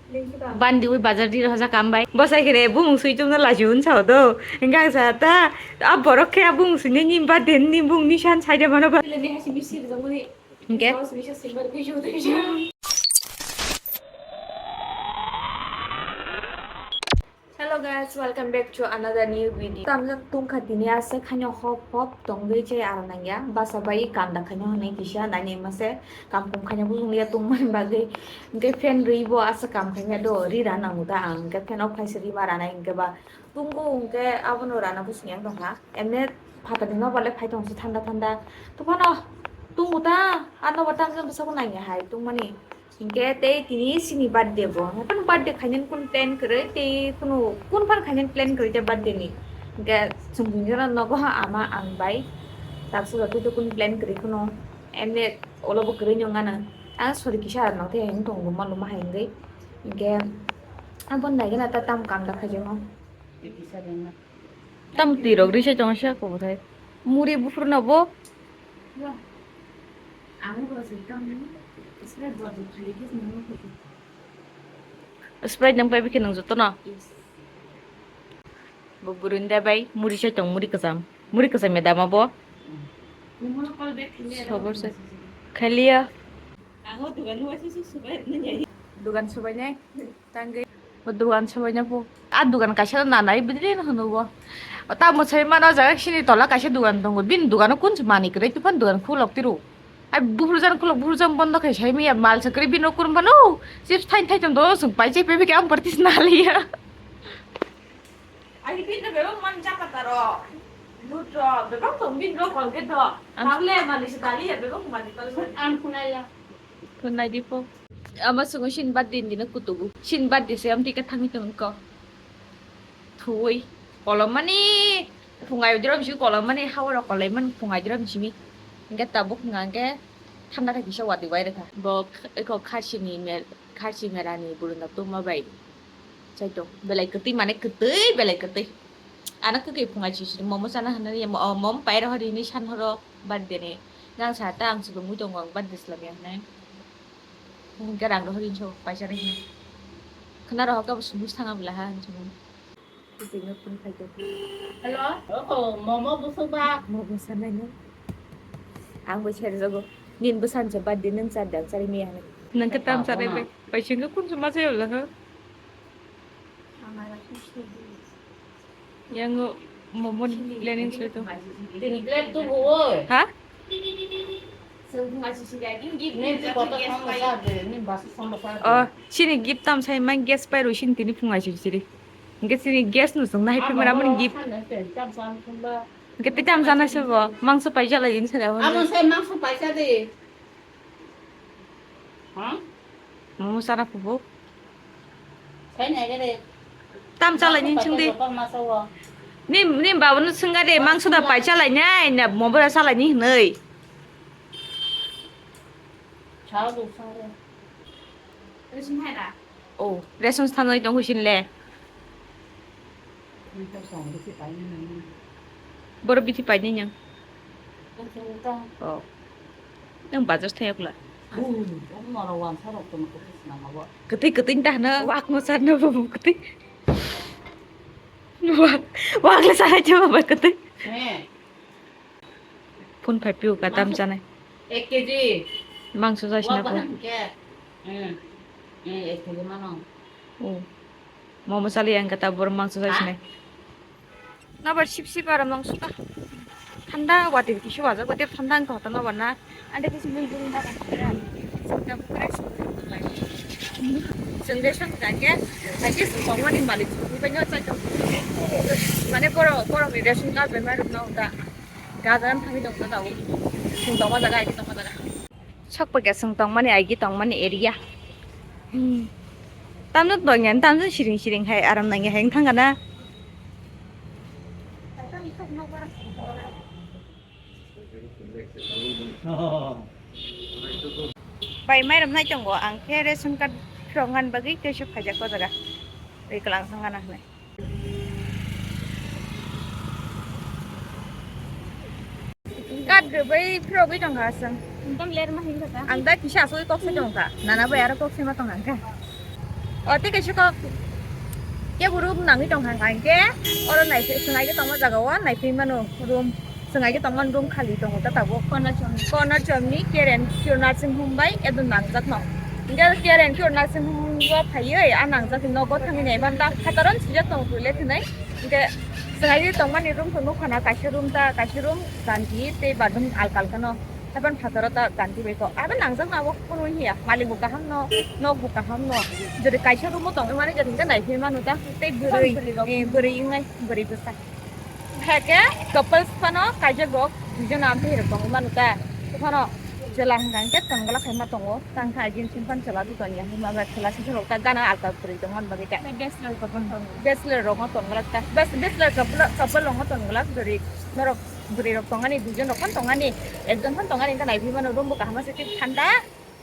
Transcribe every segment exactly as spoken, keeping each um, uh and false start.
Bandi ui bazar di roja kam bai. Bosai khe bumung sui chumna laju un sao do. Engkang sa ta, a borok khe bumung sui ni nim ba den ni bung ni san sai de mano ba. Hingke? Hello guys, welcome back to another new video. Tamjak tungkha tini aswk haino hop hop tongwi chai aram nangya. Basa bai kanda khaino hwnwi kisa naini mase kampung khaino bujung ya tungmani bagwi. Hingke fan rwi bo aswk kam khaino do ri ra nango ta ang. Hingke fan off khaisa ri ma ranai hingke ba tungo hingke abono rana bujung yang tongkha. Emne phatar ni nobar le phai tongse thanda thanda. Tuphano tungo ta, a nobar tamjak bwsako nangya hai tungmani. Hingke tei tini sini birthday bo. Hapan birthday khainani kun plan kwrwi tei kunu kun phan khainani plan kwrwi tei birthday ni. Hingke chwng tini jora nogo ama ang bai. Taksa jotoi to kun plan kwrwi kunu. Emne olo bo kwrwi nung ano. Ang sori kisa rok nang tei heng tong luma luma hai hingwi. Hingke aboni nai gana ta tam kam da khaijamo. Tam twi rok risa chong sia ko bothai. Muri buphuru no bo. Sprite nang pai bikhe nang joto no. Bo burunda bai muri sai tong muri kwcham. Muri kwcham ya dama bo. Sobor sai. Khaliya. Dugan subai nai. Tangwi. Bo dugan sobaina po. A dugan kaisa nanai bidire no hwnwi bo. O ta mwsai mano jaga sini tola kaisa dugan tongo. Bini dugano kunsu manwi kwrwi tufan dugan khulok tiru. Ai buphuru jan khulok buphuru jan bondo khai sai miya mal sakri bini kurma no. Chips thain thai tong do sung pai chai pebi ke am partis naliya. Ai bini bebak man jaka taro. Lut ro bebak tong bini ro Colgate do. Am- Tawle mani se daliya bebak mani Colgate. Am kunaya. Kunai dipo. Ama sungo sini birthday ni dino kutubu. Sini birthday se amtwi khe thangwi tongkho. Thuwi. Kolomani. Phungai drum si kolomani hawara kolaimani phungai drum simi. Hingke tabuk hingke thanda khe kisa watwi wai rwkha. Bo eko kharsi ni mel, kharsi mera ni burunda tongma bai. Chaito. Belai kwtwi mane kwtwi, belai kwtwi. Ano kwkwi phungai sisiri momo chana hwnwi, mo-, momo pairo hwnwi san horo birthday ni. Nang sa ta ang chwlwngwi tongo, ang birthday swlamya hwnwi. Hwnkhe rang rohor inso paisa rwhino. Khwna rohor khe bo sumui thanga bwla ha hinwi sumui. Hello? Oh, momo busuk ba. Momo sanai no. Ang bo serjago. Nin bo sanse birthday nung char dang chari miya hwnwi. Nang khe tam chari bai. Bai singkhe kun suma chai bwla ha. Yang momo ni planning soi to. Tini plate tu bo. Ha? Ni kotor sambo sa de, ni basu sambo sa de. Oh, sini gift tam sai mang gas pai ro sini tini phungai sini siri. Hingke sini gas no song nahai phimara mani gift. Hingke te tam sana se bo mangso pai jala yin sara. Amo sai mangso pai sa de. Momo chana phuru. Tam chalai ni chwng di. Ni, ni baba no chwng ga de, mangso da pai chalai nai, na momo da chalai ni hwnwi. Oh, ration thanai tong husin le. Boro bithi painai nang. Oh. Nang bazar thaya kula. Kwtwi kwtwi ta hano wak mo sarno bo kwtwi. Wak, wak le sarai chama ba kwtwi. Phone phai piu ka tam chanai. Ek K G. Mangso jai sina phone. Ek K G mano. Oh. Momo chali ang kata bor mangso jai sinai. Nabar sip sip aram nang suka. Thanda watir kisu wajak watir thanda ang kota nabar na. Ande kisu mung burung nabar. Sangka bukre sangka lai. Sangde sangka ke. Ake sangka wani malik. Bukannya saja. Mane boro boro mi ration card bemar na uta. Gajagan thangwi tongkha tao. Chwng tongma jaga, aigwi tongma jaga. Sok pagya chwng tongmani, aigwi tongmani area. Hmm. Tamno tongya, tamno siring siring hai, aram nangya hai wng thangkha na. Bai mairum nai tongo, ang khe ration card phirok ngan bagwi tei se phaijak o jaga. Ri kwlang thangkha na hinwi. Kat rwbai phirogwi tongkha aswng. Ekdom ler ma himkha ta. Ang da kisa asugwi kok sai tongkha. Nana bai aro kok sai ma tongkha. O tei kaisa kok kebo room nangwi tong kha hwnkhe oro naiphi swngaikhe tongma jaga o naiphi mano room. Swngaikhe tongmani room khali tongo ta tabuk. Corner chomni. Corner chomni Care and Cure nursing home bai edo nangjakno. Hwnkhe Care and Cure nursing home o phaiwi a nangjak nogo thangwi naiman ta phataron sijak tongo toilet hinwi. Hwnkhe swngaikhe tongmani room khe nukha na kaisa room ta kaisa room ganti tei bathroom alka alka no. Haban phataro ta ganti bai kok. Haban nangjak na abo kunu hiya. Malik bo kaham no, nok bo kaham no. Jodi kaisa room o tongwi mani jodi hwnkhe naiphi manu ta tei bwrwi, bwrwi rok. Eh, bwrwi wngnai, bwrwi bwsa. Hake couples phano kaijak rok duijon am tei rok tongwi manu ta. Phano chwla hwnkha hwnkhe tongla khaima tongo. Tang kha jeans pant chwla dukan ya hwnma ba chwla sijak rok ta gana alka bwrwi tongmani bagwi ta. Bachelor couple tong. Bachelor rok no tongla ta. Bas-, bachelor couple, couple rok no tongla bwrwi norok. Bwrwi rok tongani, duijon rok phano tongani, ekjon phano tongani, wngkha naiphi mano room bo kaham se thik thanda,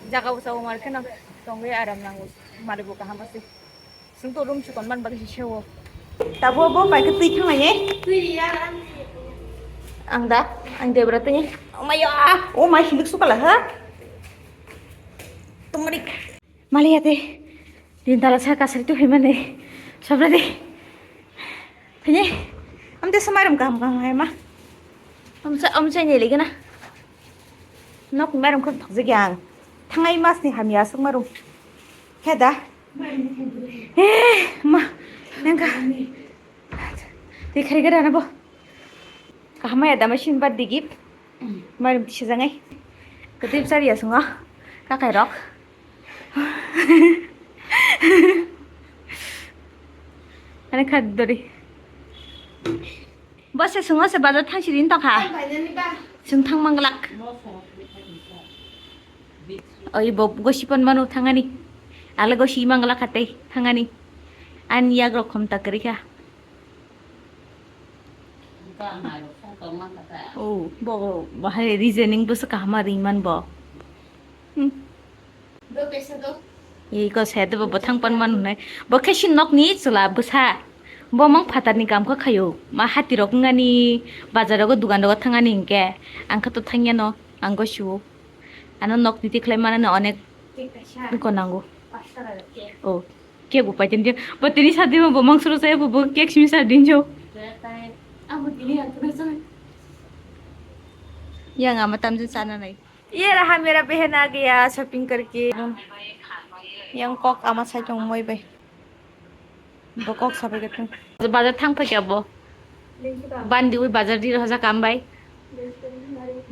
jaga bo sao mar kheno tongwi aram nango, malik bo kaham se. Chwng to room chikon man bagwi se seo. Tabo bo pai khe twi thangmani. Twi ya. Ang da, ang debra twi. Oh my ya, oh my hilik sukala ha. Tongri. Maliya te. Din tala sa kasari tu himane. Sabra de. Phini, amte sa mairum kaham kaham hai ma. Amsa, amsa ni lagi na. Nok mairum khum thokjak yang. Thangai mas ni hamya aswk mairum. Khe da. Eh, ma. Nang ka. Te khari gara na bo. Kaham ya dama shin bad digip. Mairum tisa jangai. Ketip sari ya sunga. Kakai rok. Ani khat dori. Bo se sungo se bazar thang sirin tokha. Sung thang manglak. Oi bo gosi pon manu thangani. Ale gosi manglak kate thangani. An yag rok khom takrika. Oh, bo bahai reasoning bo se kahama ringman bo. Hmm. Iko se de bo bwthang pan man hwnwi. Bo khe si nokni chwla bwsa. Bo mang phatarni kam kha khayo. Ma hati rok wngani bazar rogo dugan rogo thangani hinkhe. Ang kha to thangya no. Ang go siwo. Ano nokni tikhlai manani onek ko nango. Oh. Cake bo paitani dia. Bo tini sadi bo mang suru saya bo cake simi sadi jo. Yang ama tamjin sana nai. Ye raha mera pehna gaya shopping karke. Yang kok ama sai tong moi bai. Bo kok sabai gatun. Bazar thang phai kya bo. Bandi ui bazar di roja kam bai.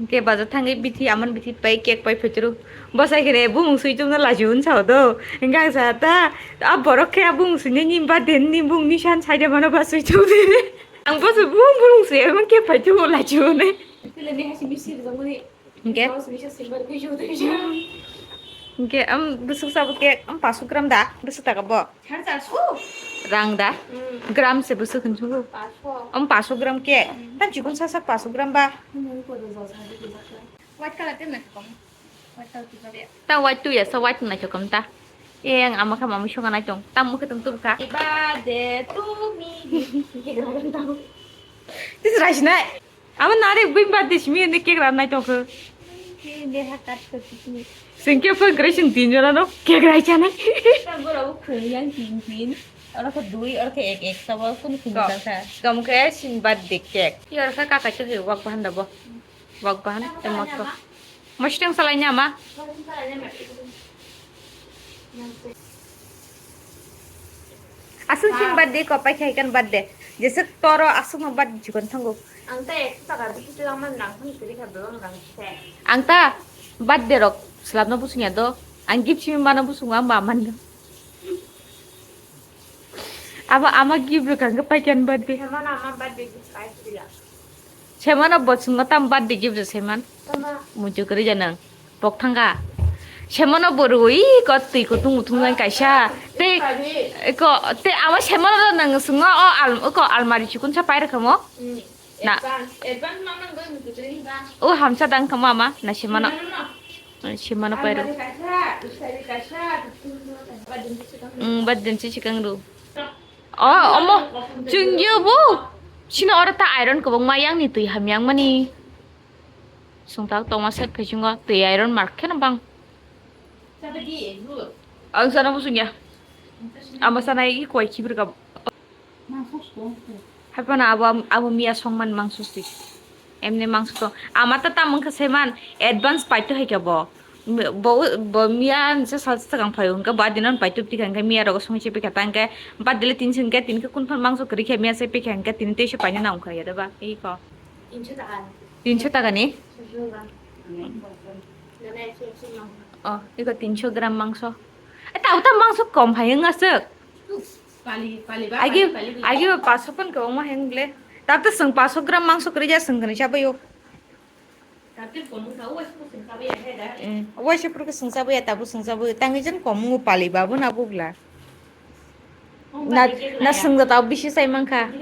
Ke bazar thangwi bithi aman bithi pai cake pai phochuru. Bo sai khere bumung sui chumna laju un sao do. Engkang sa ta a borok khe a bumung sui ni ba den ni bung ni san sai de mano ba sui chum de. Ang bo su bumung bumung sui aman cake pai chum laju ne. Pila ni hasi misir jomani. Hingke? Hingke, am, bwswk sabo cake, am, paso gram da, bwswk taka bo? Rang da? Gram se bwswk hinwi sukgo? Am, paso gram cake. Tam chikon sak sak paso gram ba? White color te naithok. White color te naithok. Ta white tu ya, sa white naithok kam ta. Eng, ama kha mamui soka naitong. Tam mukhe tong tubukha. Happy birthday to me. Tis raisnai. Amo nari bui birthday simi ni cake ram nai tongkho. Singke phone kre sing tin jona no cake rai chana. Tabora bo khum yang tin tin. Oro khe dui, oro khe ek ek sabo kun kun ka. Kom khe sing birthday cake. Oro khe kakai to wak bahan da bo. Wak bahan emoto. Mositeng salai nya ma. Aswk sing birthday ko paikha ikan birthday. Jeswk toro aswk no birthday chikon thango. Ang ta ek taka bisi twlang man nang thang tiri kha belong nang se. Ang ta birthday rok slapno busung ya do. Ang gift simi mano busung ang ba man do. Abo ama gift rok ang paikha birthday. Hemana ama birthday gift paikha. Semano bo chwngno tamo birthday gift rw seman. Tama. Muchuk rwja nang. Pok thangkha. Semano bo rw, ih, ko twi kutung muthung nang kaisa. Tei, ko, tei ama semano rw nang chwngno o al-, ko almari chikon sa pai rwkha mo? Hmm. Na. Advance, advance ma nang bai muchuk rwja. O hamsa dang kha mo ama, na semano. Semano no, no. Simano pairo. Almari kaisa, isari kaisa, tutung tutung, badin si sikang. Mm, badin si sikang ru. Oh, omo, chwngyo bo. Sino oro ta iron kwbangma yang ni twi hamyang mani. Sungtak tongma set phesingo twi iron mark kheno bang. Sabadi, ru. Ang sana busung ya. Amo sana i koi khibir ka. Haipana abo, abo miya songman mangso si. Emne mangso to. Ama ta tam wngkha seman advance paito hai khe bo. Bo, bo miya nse sal sakang phaio hwnkhe ba dinon paito tikha hwnkhe miya rogo songwi se pikha ta hwnkhe ba dile tin se hwnkhe tin khe kun phan mangso kwrwi khe miya se pikha hwnkhe tin tei se paina nang wngkha ya da ba. Iko. Tinsho taka ni? Oh, iko tinsho gram mangso. Eh, tau ta mangso kom hai wng aswk. Agi, agi paso pon kwbangma hai wng le. Tata swng paso gram mangso kwrwi ja swng kwrwi chabaio. Waisa purkhe swng chabaia, tabuk swng chabaio. Tangwi jen kom wngo pali ba bo na bugla. Na, na swng da tau bisi sai mankha.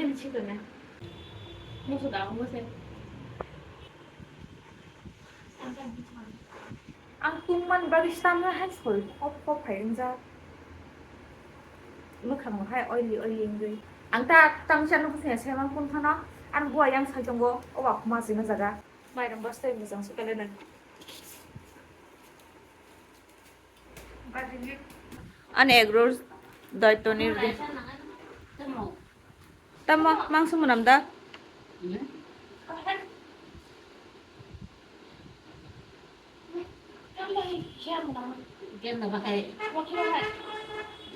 Ang tungman bagwi samla hai soi hop hop hai wngjak. Mwkhang bo hai oily oily wngwi. Ang ta tangsa nukho se saiman kun phano. Ang buwa yang sai tongo, o ba khuma sima jaga. Mairum bwstai mujang sukele nang. Ani egg roll doi tonir di. Tamo mangso mwnam da? Genda bahai.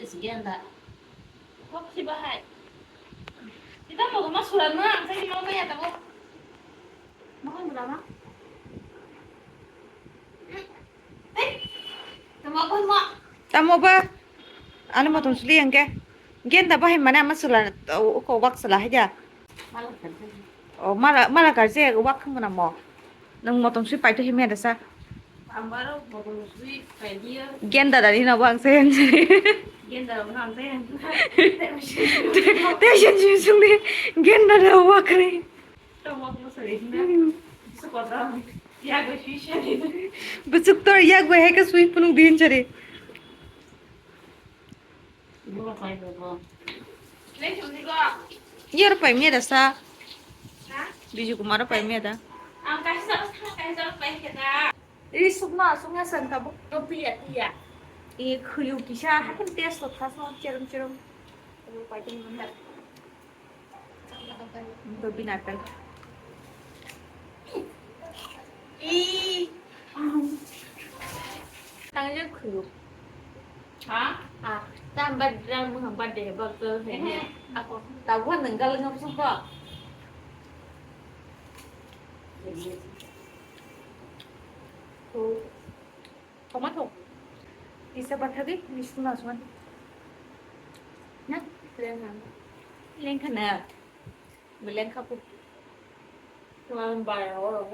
Is genda. Kita mau ke mas sudah nang, saya mau bayar tak? Mau kan berapa? Tamo ba? Ano motom suli hwnkhe. Genda bahai mane ama sula, o, o, wak sula hai da. O, mala, mala karje wak khum na mo. Nang motom sui paito himya dasa. Genda dani na wak se. Genda na wak ni. Bwswk tor yak bai hai khe swi phunuk di hinchari. Yor pai mera sa. Biju kumar pai mera. Ri sukma sungya san tabuk. I khuyu kisa hakin test to thasno cherum cherum. Pai tini mandar. Ito binatay. Tangja khuyuk. Ha? Ah, tam bad ram mo ham bad de bad to hai. Ako tabuhan nenggal ngam sumpa. Tomato. Isa bathabi, mistu na suan. Na, lengkha. Lengkha na. Beleng khapu. Tuan bar oro.